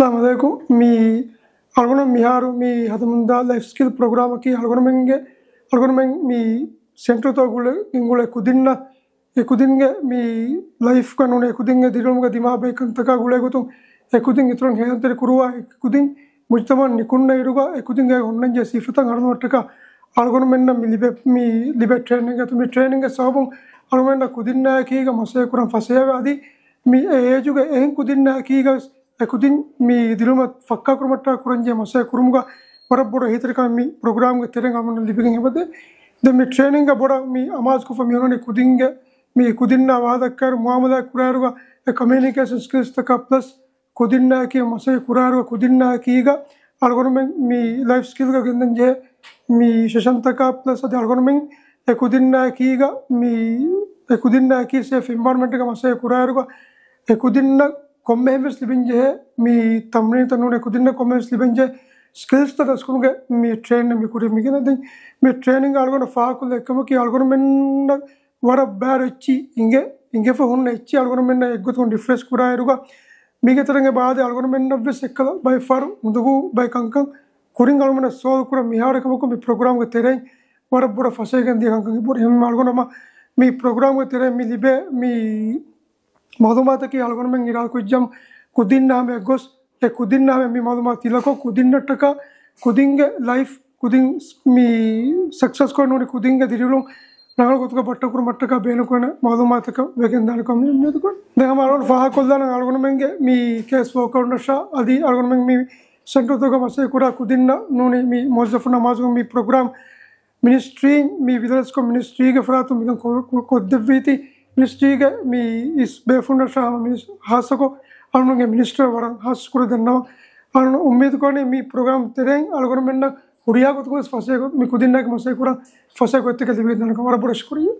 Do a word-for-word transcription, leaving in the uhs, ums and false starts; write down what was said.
އައްސަލާމު ޢަލައިކުމް. މި އަޅުގަނޑު މިހާރު މި ހަދަމުންދާ ލައިފް ސްކިލް ޕްރޮގްރާމަކީ އަޅުގަނޑުމެންގެ، އަޅުގަނޑުމެން މި ސެންޓަރުތަކުގަ ގުޅޭ ކުދިންނަށް، އެ ކުދިންގެ މި ލައިފްގަ ނޫނީ އެ ކުދިންގެ ދިރިއުޅުމުގަ ދިމާވި ބައި ކަންތަކާ ގުޅޭ ގޮތުން އެ ކުދިން އިތުރަށް ހޭލަންތެރި ކުރުވާ، އެ ކުދިން މުޖްތަމަޢަށް ނިކުންނަ އިރުގަ އެ ކުދިންގެ އޮންނަންޖެހޭ ސިފަތައް އަރުނުވަށްޓަކާ އަޅުގަނޑުމެންނަށް މި ލިބޭ، މި ލިބޭ ޓްރޭނިންގ އަތު މި ޓްރޭނިންގ ސަބަބުން އަޅުގަނޑަށް ކުދިންނާއެކީގަ މަސައްކަތް ކުރަން ފަސޭހަވޭ. އަދި މި އެ އޭޖުގެ އެހެން ކުދިންނާއެކީގަ ވެސް އެ ކުދިން މި ދިރިއުޅުމަށް ފައްކާ ކުރުމަށްޓަކާ ކުރަންޖެހޭ މަސައްކަތް ކުރުމުގަ ވަރަށް ބޮޑު އެހީތެރިކަމެއް މި ޕްރޮގްރާމްގެ ތެރެއިން އަޅުގަނޑަށް ލިބިގެން އެބަދޭ. ދެން މި ޓްރޭނިންގ ބޮޑަށް މި އަމާޒުކޮށްފަ މި އޮންނަނީ ކުދިންގެ، މި ކުދިންނާ ވާހަކަ ދައްކާއިރު، މުއާމަލާތް ކުރާއިރުގަ އެ ކޮމިއުނިކޭޝަން ސްކިލްސްތަކާ ޕްލަސް ކުދިންނާއެކީ މަސައްކަތް ކުރާއިރު ކުދިންނާއެކީގަ އަޅުގަނޑުމެން މި ލައިފް ސްކިލްގަ ގެންދަން ޖެހޭ މި ސެޝަންތަކާ ޕްލަސް އަދި އަޅުގަނޑުމެން އެ ކުދިންނާއެކީގަ މި އެ ކުދިންނާއެކީ ސޭފް އެންވަޔަރަންމަންޓްގަ މަސައްކަތް ކުރާއިރުގަ އެ ކުދިންނަށް ކޮންމެހެން ވެސް ލިބެން ޖެހޭ މި ތަމްރީންތައް ނޫނީ އެ ކުދިންނަށް ކޮންމެހެން ވެސް ލިބެން ޖެހޭ ސްކިލްސްތައް ދަސްކުރުމުގެ މި ޓްރޭނިން މި ކުރިއަށް މި ގެނައީ. ދެން މި ޓްރޭނިންގ އަޅުގަނޑު ފާހަގަކޮށްލި އެއްކަމަކީ އަޅުގަނޑުމެންނަށް ވަރަށް ބައިވަރު އެއްޗިހި އިނގޭ، އިނގޭފަ ހުންނަ އެއްޗިހި އަޅުގަނޑުމެންނަށް އެއްގޮތަކުން ރިފްރެޝް ކުރާއިރުގަ މީގެ ތެރެއިން އެބަ އާދޭ އަޅުގަނޑުމެންނަށް ވެސް އެއްކަލަ ބައެއް ފަހަރު އުނދަގޫ ބައެއް ކަންކަން ކުރިން އަޅުގަނޑަށް ސޯލްވް ކުރަން މިހާރު އެކަމަކު މި ޕްރޮގްރާމްގެ ތެރެއިން ވަރަށް ބޮޑަށް ފަސޭހަގެން ދިޔަ ކަންކަން އެބަހުރި. އެހެންވީމަ އަޅުގަނޑު މި ޕްރޮގްރާމްގެ ތެރެއިން މި ލިބޭ މި މަޢުލޫމާތަކީ އަޅުގަނޑުމެން އިރާދަކުރައްޖަމް ކުދިންނާ ހަމަޔަށް ގޮސް އެ ކުދިންނާ ހަމަޔަށް މި މަޢުލޫމާތު ތިލަކޮށް ކުދިންނަށްޓަކާ ކުދިންގެ ލައިފް ކުދިން މި ސަކްސަސް ކޮށް ނޫނީ ކުދިންގެ ދިރިއުޅުން ރަނގަޅު ގޮތުގަ ބައްޓަން ކުރުމަށްޓަކާ ބޭނުންކުރަން މަޢުލޫމާތަކަށް ވެގެންދާނެ ކަމަށް އުއްމީދުކުރަން. ދެން ހަމަ އަޅުގަނޑު ފާހަގަކޮށްލާނަން އަޅުގަނޑުމެންގެ މި ކޭސް ވޯކަރުންނަށާ އަދި އަޅުގަނޑުމެން މި ސެންޓަރުތަކުގަ މަސައްކަތް ކުރާ ކުދިންނަށް ނޫނީ މި މުވައްޒަފުންނަށް މާޒުގަ މި ޕްރޮގްރާމް މިނިސްޓްރީން މި ވިދާޅުވެސްކޮށް މިނިސްޓްރީގެ ފަރާތުން މިކަން ކޮ-، ކޮ-، ކޮށްދެއްވީތީ މިނިސްޓްރީގެ މި އިސް ބޭފުޅުންނަށާ ހަމަ މިނިސް-، ހާއްސަކޮށް އަޅުގަނޑުގެ މިނިސްޓަރ ވަރަށް ހާއްސަ ޝުކުރު ދަންނަވަން. އަޅުގަނޑު އުއްމީދު ކުރަނީ މި ޕްރޮގްރާމް ތެރެއިން އަޅުގަނޑުމެންނަށް ހުރިހާ ގޮތަކުން ވެސް ފަސޭހަ މި ކުދިންނާއެކު މަސައްކަތް ކުރަން ފަސޭހަ ގޮތްތަކެއް ލިބިގެންދާނެ ކަމަށް ވަރަށް ބޮޑަށް ޝުކުރިއްޔާ.